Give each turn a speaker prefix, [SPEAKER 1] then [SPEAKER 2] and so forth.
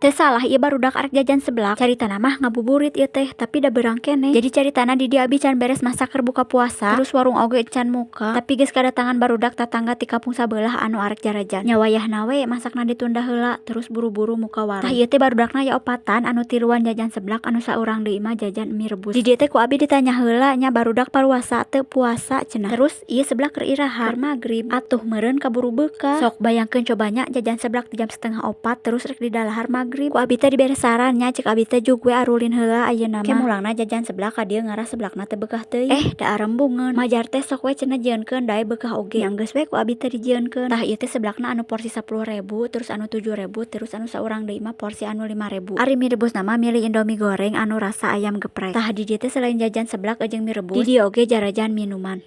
[SPEAKER 1] Teu salah ieu barudak arek jajan seblak. Caritana mah ngabuburit ieu teh, tapi da beurang keneh. Jadi caritana di dieu abi can beres masak keur buka puasa, terus warung oge can muka, tapi geus kadatangan barudak tatangga ti kampung sabelah anu arek jarajan. Nya wayahna we masakna ditunda heula, terus buru-buru muka warung. Tah, ieu teh barudakna aya opatan, anu tiluan jajan seblak, anu saurang deui mah jajan mie rebus. Di dieu teh ku abi ditanya heula nya, barudak paruasa teu, puasa cenah. Terus ieu seblak keur iraha? Keur magrib. Atuh meureun kaburu beukah. Sok bayangkeun coba nya, jajan seblak di jam 3.30, terus rek didalahar magrib. Ku abi teh dibere saran nya, cek abi teh, "Jug we arulin heula ayeuna mah." Ke mulangna jajan seblak ka dieu ngarah seblakna teu beukah teuing. Eh, da arembungeun. Majar teh sok we cenah jieunkeun, da beukah oge. Nya geus we ku abi teh dijieunkeun. Tah, ieu teh seblakna anu porsi 10.000, terus anu 7.000, terus anu saurang deui mah porsi anu 5.000. Ari mie rebusna mah milih Indomie goreng anu rasa ayam geprek. Tah, di dieu teh selain jajan seblak jeung mie rebus, di dieu oge jarajan minuman.